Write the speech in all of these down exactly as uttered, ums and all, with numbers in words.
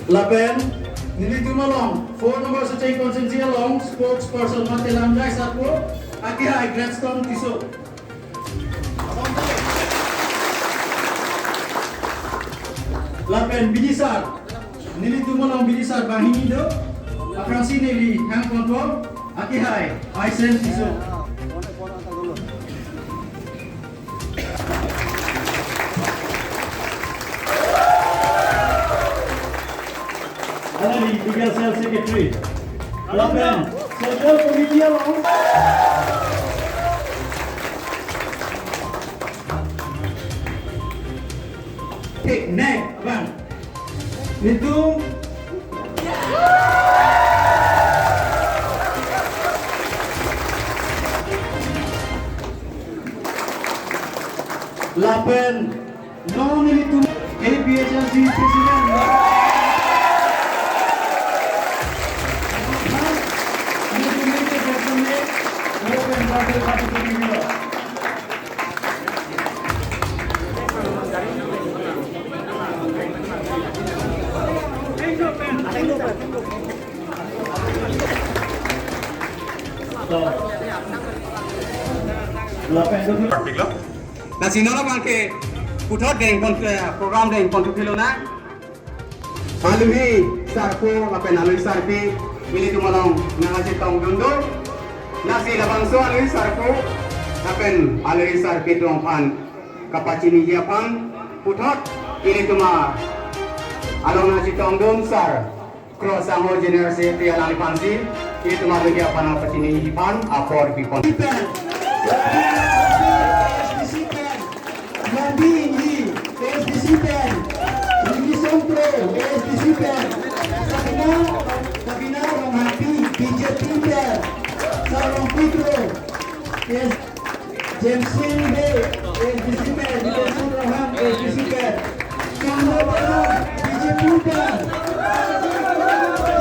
Lapen nelitum along four number Socheng constituency along spokesperson mate lamjai sarpo akehai Gladstone Tisso. Lapen bidisar, nelitum along bidisar banghini do, aphrangsi neli hang kontrol akehai Aisen Tisso. Alangli Legal Cell Secretary. Lapen Central Committee along. Thik ne, abang. Nelitum. Lapen non nelitum A P H L C President. Lasi non abangke puthot deng kon, eh, program deng kon thilo na. Alohi sarpo lapen alohi sarpi, ilitum along nangkachetongdun do. Lasi labangso alohi sarpo lapen alohi sarpi atum aphan kapachiniji aphan puthot ilitum along nangchetongdun sar Cross Sangho General Secretary alangliphansi ilitum adunia aphan pachiniji aphan apor pipon. Karbi Inghi, A S D C pen. Rigi Songkro, A S D C pen. Sabina, Sabina Ronghapi, B J P pen. Sarong Putro, A S, James Singh Bey, A S D C pen. Jason Rohan, A S D C pen. Chandra Teron, B J P pen.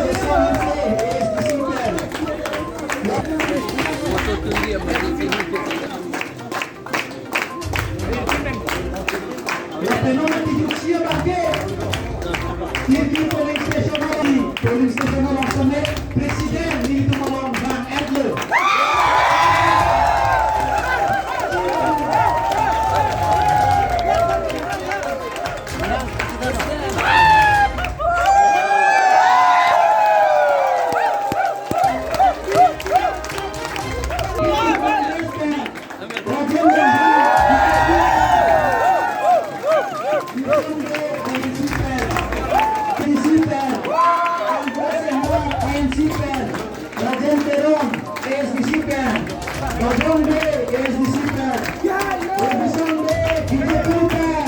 Jason Hanse, A S D C pen. Lapen non ati juksia bangke. Nirki polling station along, polling station along same president nelitum along bang-etlo. Rajen Teron, A S D C pen. Bajrang Bey, A S D C pen. Robinson Bey, B J P pen.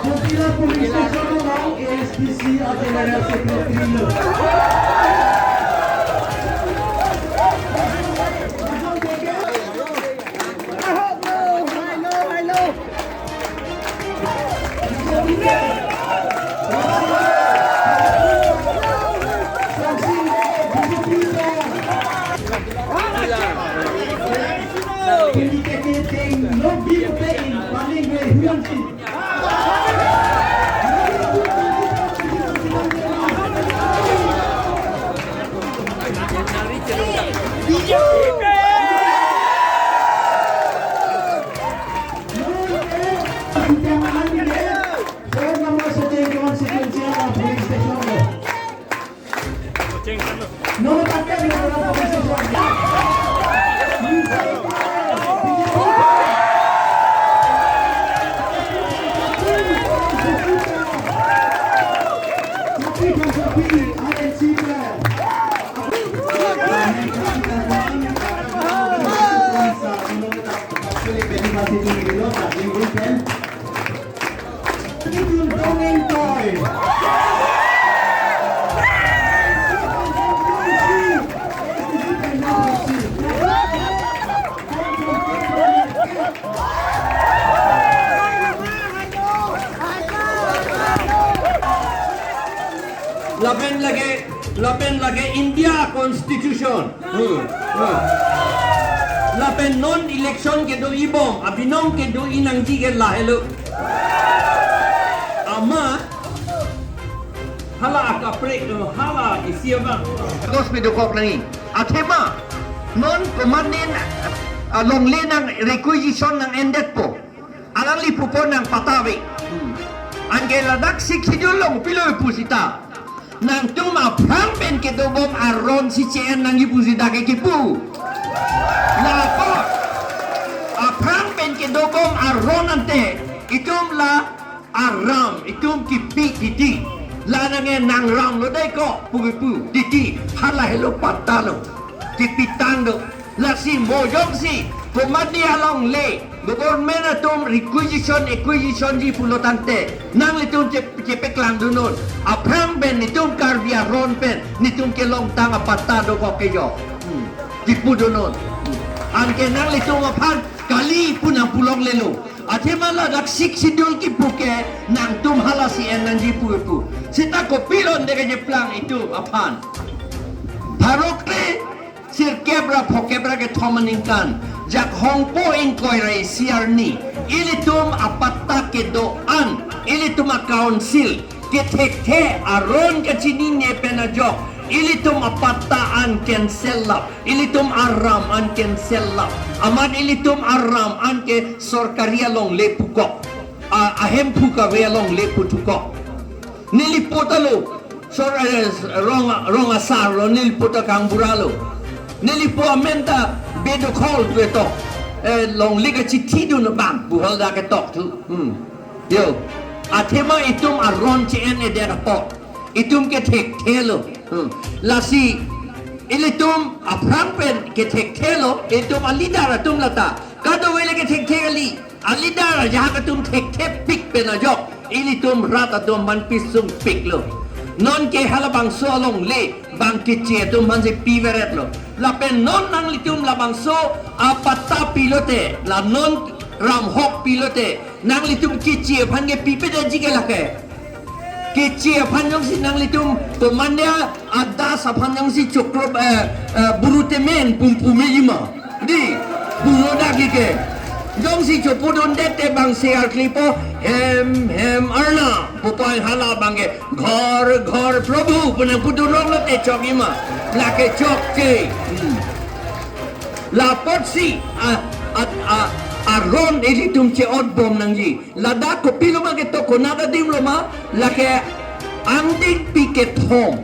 Jotila polling station along A S D C a General Secretary lo. Lapen lake, lapen lake India Constitution. Hmm. Hmm. Lapen non election kedo-ibom, abinong kedo-i nangji ke lahelo. Amat, hala akaprek, hala isi abang. Dos pidokok nangji. Athema, non komatne, ah, longle nang requisition nang-endetpo. Alangli pupo nang patta ave. Hmm. Anke ladak Sixth Schedule along pilo pusita, nangtum aphrang pen kedobom aron si che-en nangji pusita ke kipu. Lapu aphrang pen kedobom aron ante itum la aram, itum kipi titi. La nang-en nang ramlo dei ko pu kipu titi. Hala helo patta lo. Kipitang do. Lasi mo jongsi komatne alongle government atum requisition, acquisition ji pulo tangte, nanglitum che-, chepeklang dunnon. Aphrang pen netum Karbi aron pen netum kelongtang apatta dokok ke jo. Hmm. Kipu dunnon. Hmm. Anke nanglitum aphan kali pu nangpu longlelo. Athema ladak Sixth Schedule kipu ke nangtum hala si en nangji pu pu. Seta kopilo nde kacheplang itum aphan. Pharo kre sirkep ra phokep ra kethom aningkan, Jakhong po ingkoi ra isi arni, ilitum apatta kedo-an, ilitum a-council kethekthe aron kachinine pen ajok, ilitum apatta an cancel lap, ilitum aram an cancel lap. Amat ilitum aram an ke sorkari alongle pukok. A, ahemphu kave alongle puthukok. Neli po ta lo, sor, eh, rong, rong asar lo, neli po ta kangbura lo. Neli po amen ta bedokhol tu etok. Eh, longle kachithi dun abang, buhol dak ketok tu. Hmm. Yo. Athema itum aron che-en-edet apot, itum kethekthelo. Hmm. Lasi ilitum aphrang pen kethekthelo, itum a-leader atum lata. Kadokave le kethekthe kali. A-leader ajahak atum thekthepik pen ajok ilitum rat atum aphan pisungpiklo. Nonke halabangso alongle bang keche atum aphansi piveretlo. Lapen non nanglitum labangso apatta pilote, la non ramhok pilote, nanglitum keche aphan ke pipedaji ke lake. Keche aphan jongsi nanglitum komatne a-das aphan jongsi chokro, eh, eh, buru temen pumpume jima. Di, buru dak ke. Jongsi chopudundet te bang se arklipo, hem, hem arna, pupai hala bang ke, ghor, ghor, Prabhu, pu nangpudunrong lote chok jima. Lake chok ke. Hmm. Lapotsi, a, a, a, aron ilitum che-otbom nangji. Ladak kopilo ma ketok, konat adim lo ma, lake angdengpi kethom,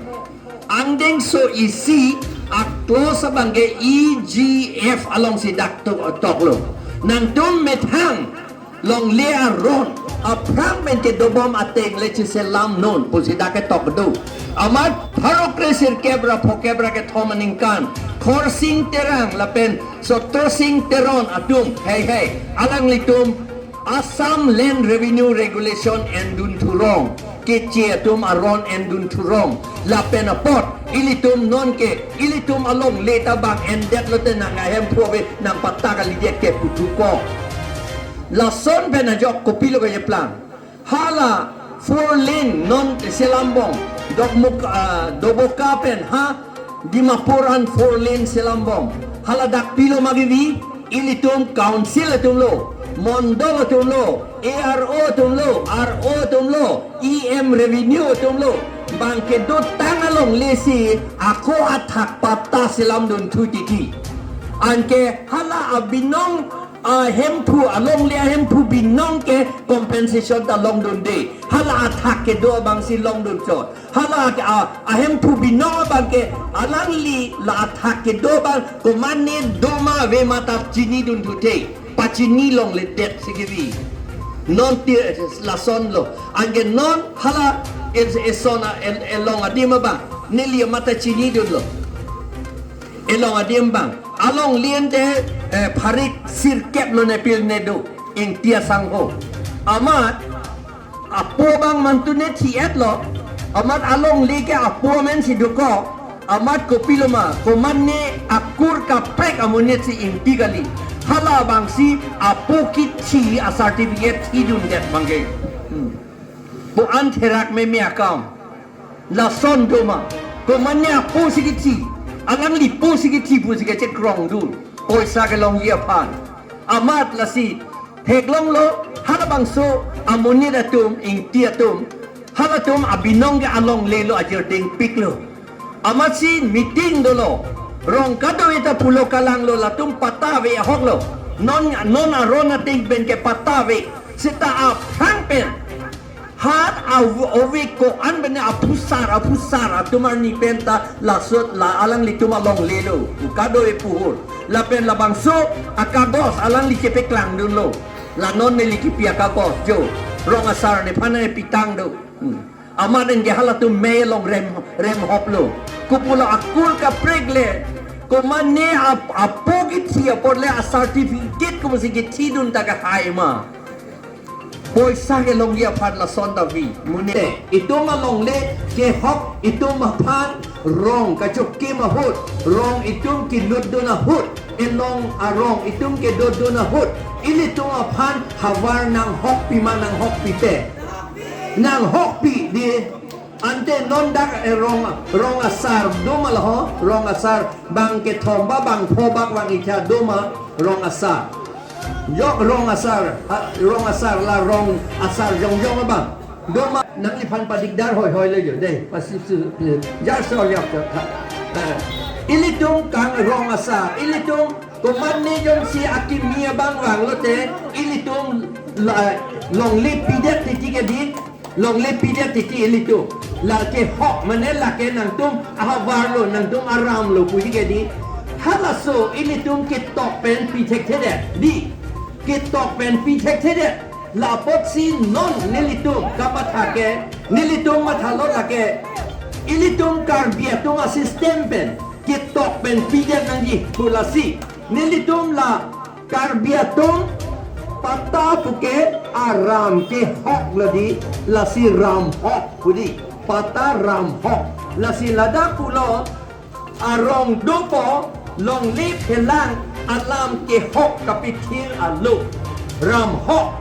angdengso isi a-clause abang ke E G F alongsi dak to-, toklo. Nangtum methang longle aron aphrang pen kedobom ateng le cheselamnon pusi dak ketok do. Amat pharo kre sirkep ra phokep ra kethom aningkan Khorsing Terang lapen Sotrosing Teron atum, hei hei, alanglitum Assam Land Revenue Regulation endun thurong, keche atum aron endun thurong, lapen apot ilitum nonke ilitum alongle ta bang endet lote nang ahemphu ave, nang patta kalidet ke puthukok. Lason pen ajok kopilo kacheplang. Hala four lane non selambom, Dokmoka, ah, Doboka pen ha Dimapur an four lane selambom. Hala dak pilo ma kevi, ilitum council atum lo, mondol atum lo, A R O atum lo, R O atum lo, E M revenue atum lo, bang kedotang alongle si ako athak patta selamdun thu titi. Anke hala abinong ahemphu, alongle ahemphu binong ke compensation ta longdunde. Hala athak kedo abangsi longdunchot. Hala a, ahemphu binong abang ke alangli la athak kedo abang komatne doma ave ma ta chinidun thuthe. Pachini longledetsi kevi. Non ti lason lo. Anke non hala es-, eson a, el-, elong adim abang neli mata chinidunlo. Elong adim abang. Alongle ante, eh, pharik sirkep lo ne pil ne do. Ingti asangho. Amat apo abang mantu ne thi-etlo. Amat alongle ke apo amensi dokok. Amat kopilo ma, komatne akur kaprek amonit si ingti kali. Hala abangsi apo kithi a-certificate thidundet abang ke. Hmm. Pu an therak meme akam. Lason doma. Komane apo si kethi. Alangli po si kethi pusi kachekrongdun. Poisa kelongji aphan. Amat lasi theklonglo, halabangso amonit atum, ingti atum, halatum abinong ke alongle lo, ajirding piklo. Amatsi meeting dolo. Rong kadokave ta pulo, kalanglo, latum patta ave ahoklo. Non, non aron ateng pen ke patta ave. Seta aphrang pen hat a-, ove ko-an pen aphusar, aphusar atum arni pen ta laso la alanglitum alongle lo. Kadokave puhur. Lapen labangso akagos alangli chepeklangdunlo. La non neli kipi akagos jo. Rong asar nephan nangpitang do. Hmm. Amat anke halatum mei along rem, remhoplo. Kopulo akur kaprek le. Komane ap-, apo kethi apot le a-certificate komatsi kethidun ta kahai ma. Poisa kelongji aphan lason ta vi. Mune. Itum alongle kehok itum aphan rong kachokim ahut. Rong itum kelutdun ahut. Elong arong itum kedodun ahut. Ilitum aphan havar nanghokpi ma, nanghokpi te. Nanghokpi di. Ante non dak, eh, rong, rong asar doma laho, rong asar bang kethom ba bang pho bak bang ikha doma rong asar. Jok rong asar, ah, rong asar la rong asar jongjong abang. Doma nangliphan padikdar hoihoi le jo, dei, pasi su, eh, jar so liap jo, ha. Eh, ilitum kang rong asar, ilitum komane jongsi akimi abang vanglote, ilitum la, longle pidet titi ke di, longle pidet titi ilitum. Lake hok mane lake nangtum ahavar lo, nangtum aram lo puji ke di. Halaso ilitum ketok pen pi thekthedet. Di. Ketok pen pi thekthedet. Lapotsi non nelitum kamatha ke, nelitum mathalo lake. Ilitum Karbi atum a-system pen ketok pen pidet nangji pu lasi. Nelitum la Karbi atum patta puke aram kehok lo di, lasi ram hok pu di, patta ram hok. Lasi ladak pulo arong dopo longle phelang alam kehok kapithir alo ram hok.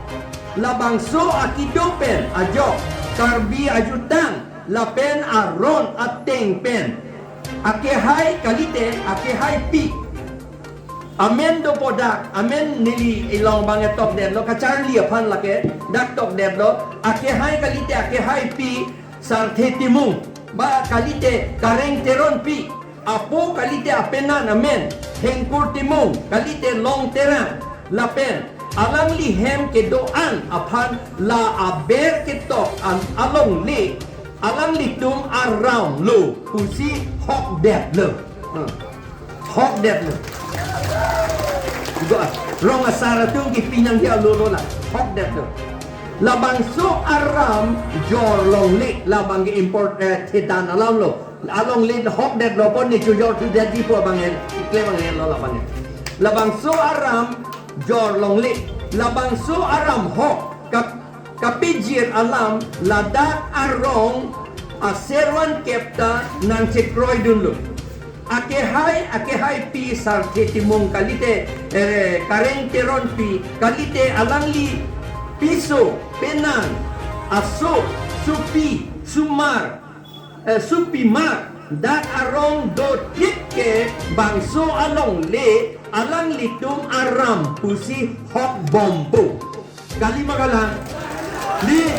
Labangso akido pen ajok Karbi ajutang lapen aron ateng pen akehai kalite akehaipi. Amen dopo dak, amen neli ilong bang etokdetlo, kacharli aphan lake, dak tokdetlo, akehai kalite, akehaipi, Sarthe Timung, ba kalite Kareng Teronpi, apo kalite apenan amen, Hengkur Timung, kalite Long Terang, lapen, alangli hem kedo-an aphan la aber ketok an alongle, alanglitum aram lo, pusi hokdetlo. Hmm. Hokdetlo. Go, rong asar atum kipi nangji alo lo la. Hokdetlo. Labangso aram jor longle, labang ke import, eh, thedan alam lo. Alongle hokdetlo pon ne chojor thudetji pu abang el, ikle bang el lo labang el. Labangso aram jor longle. Labangso aram hok. Kap-, kapijir alam ladak arong aser van kep ta nangchekroidunlo. Akehai, akehaipi Sarthe Timung kalite, eh, Kareng Teronpi kalite alangli piso, penan, aso, supi, sumar, eh, supimar, dak arong dothip ke bangso alongle alanglitum aram pusi hokbompo. Kali ma kalang? Di,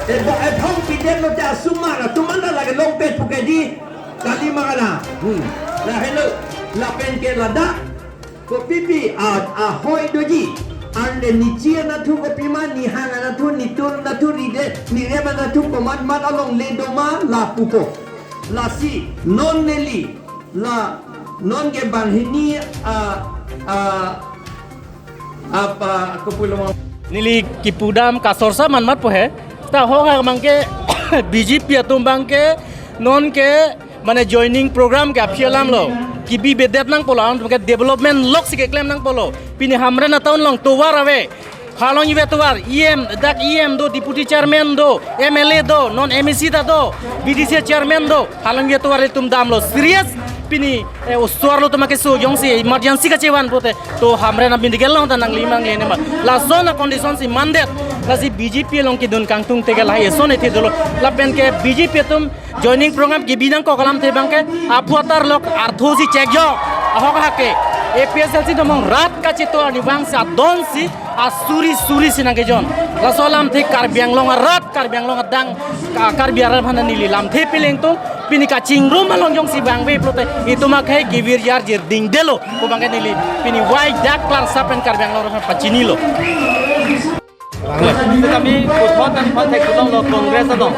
eh, bo-, eh, thong pidetlo te asumar atum anta lake longpet puke di. Kali ma kalang? Hmm. Lahelo, lapen ke ladak. Kopipi, a, ahoi doji. Ante nichi anathu kopima, nihang anathu, nitur anathu, ride, nirem anathu komat mat alongle doma lapupo. Lasi, non neli, la, non ke banghini, a, a, apa, ako pulo mo. Neli kipudam kasorsa man mat po he. Ta ho ha bangke B J P atum bangke non ke mane joining program ke aphi alam lo. Kibi bedet nangpo lo, alam ke development lok si keklem nangpo lo. Pini Hamren atown along tovar ave. Halong ive tovar, E M, dak E M do, deputy chairman do, M L A do, non M A C ta do, B D C chairman do. Halong ive tovar itum damlo serious. Pini, eh, osomar lo tuma keso jongsi emergency kachevan pote. To Hamren a-medical along ta nangli mangle nema. Lason a-condition si mandet. Lasi B J P along kedun kangtung teke lahai eson ethe dolo. Lapen ke B J P atum joining program kebi nangkok alamthe abangke aphuatar lok artho si chekjok. Ahok ahak ke A P H L C domong rat kacheto arnivang si adon si asuri suri si nangkejon. Laso alamthe Karbi Anglong arat, Karbi Anglong adang, Ka-, Karbi arat aphan neli lamthe peleng tung, pini kachingrum along jongsi bang ave pulote itum akhei kevir yarjir dingdelo pu abangke neli pini wai dak klarsap pen Karbi Anglong arat aphan pachinilo. Setame puthot nangphan theklonglo Congress along.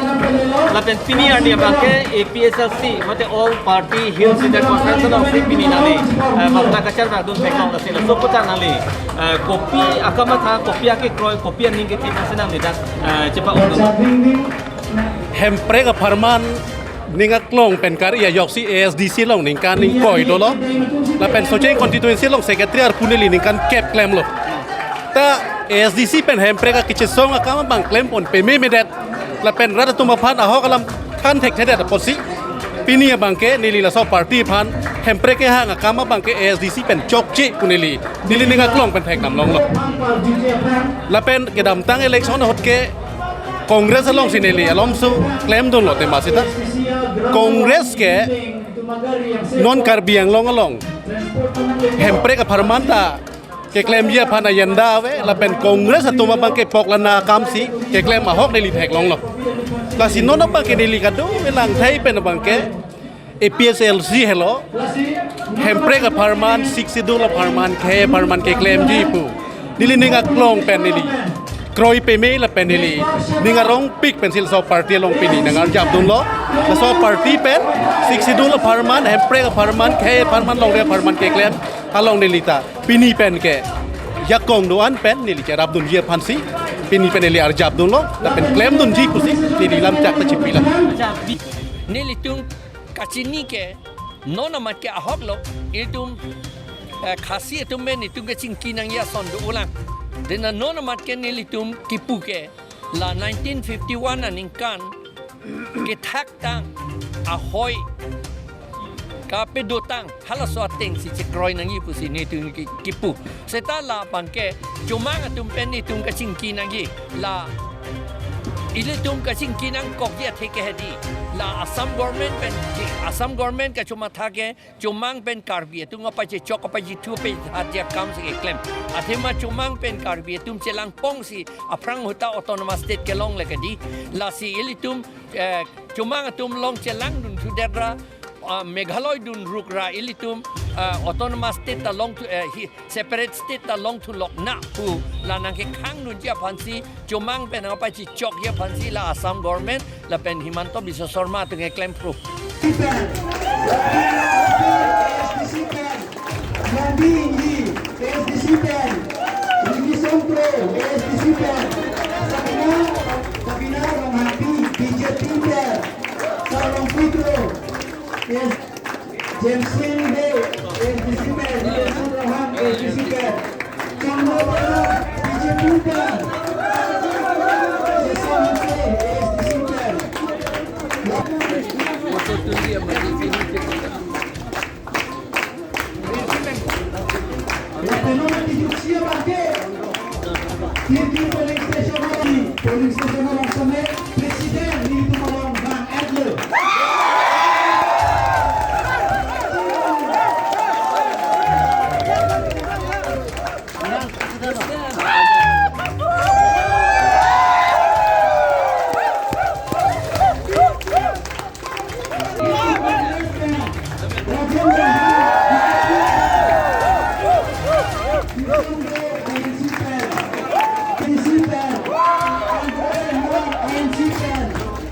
Lapen pini arni abangke A P H L C mate All Party Hill Cedar Conference alongsi pini nangli, eh, mapla kacharvak dun theklong lasi laso puthot nangli, eh, kopi akamatha, kopi akekroi, kopi aning kethe pusi nangli dak, eh, chepa-ong. Hemprek apharman ning aklong pen kar-i ajoksi A S D C along ningkan ingkoi dolo. Lapen Socheng constituency along secretary arpu neli ningkan kep klemlo. Ta A S D C pen hemprek akechesong akam abang klempon pememedet. Lapen rat atum aphan ahok alam than thekthedet apotsi pini abangke neli laso party aphan hemprek kehang akam abangke A S D C pen chokche pu neli, neli ning aklong pen theknam longlo. Lapen kedamtang election ahut ke Congress alongsi neli alomso klemdunlo tema seta. Congress ke non Karbi Anglong along hemprek apharman ta keklemji aphan agenda ave, lapen Congress atum abangke poklana akamsi keklem ahok neli theklonglo. Lasi non abangke neli kadokave langthai pen abangke A P H L C helo, hemprek apharman, Sixth Schedule apharman, khei apharman keklemji pu neli ning aklong pen neli kroi peme lapen neli ning arongpik pensi laso party along pini nangarjapdunlo. Laso party pen Sixth Schedule apharman, hemprek apharman, khei apharman, longri apharman keklem along neli ta pini pen ke jakong do-an pen neli cherapdunji aphansi pini pen neli arjapdunlo, lapen klemdunji pusi neli lamchak ta chipila. Nelitum kachini ke non amat ke ahoklo, ilitum, eh, Khasi atum pen itum kachingki nangji ason do-olang. Dena non amat ke nelitum kipu ke la nineteen fifty-one aningkan kethaktang ahoi kapadotang halaso atengsi chekroi nangji pusi nelitum ki-, kipu. Seta labangke chomang atum pen itum kachingki nangji, la ilitum kachingki nangkokji athe ke hedi. La Assam government pen, Assam government kachomatha ke chomang pen Karbi atum kapachechok kapachethu pachethaji akamsi keklem. Athema chomang pen Karbi atum chelangpongsi aphrang ahut ta autonomous state kelongle kedi. Lasi ilitum, eh, chomang atum along chelangdunthudetlo, ah, Meghalaya dunruklo, ilitum, ah, autonomous state ta longthu, eh, hi, separate state ta longthulok na pu la nangkekhangdunji aphansi, chomang pen kapachechokji aphansi la Assam government lapen Himanta Biswa Sarma atum keklem proof. Nandi Inghi, A S D C pen, Rimi Songkro, A S D C pen, Sabina, Sabina Ronghangpi, B J P pen, Sarong Puitro, A S, James Singh Dey, A S D C pen, Jason Rohan, A S D C pen, Changma Bala, B J P pen, Jason Mukherjee, A S D C pen. Polling station, polling station along seme president nelitum along bang-etlo.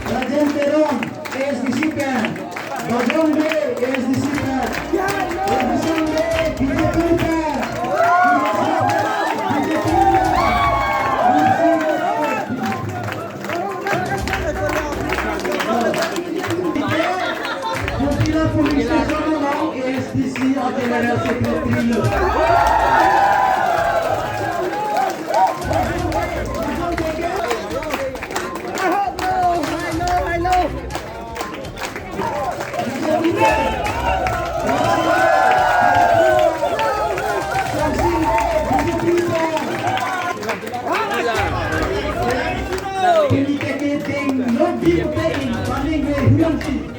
Rajen Teron, A S D C pen. Bajrang Dey, A S D C pen. Bajrang Dey, B J P pen. B J P pen. Putila Police Station along A S D C or General Secretary lo. Pimyam si.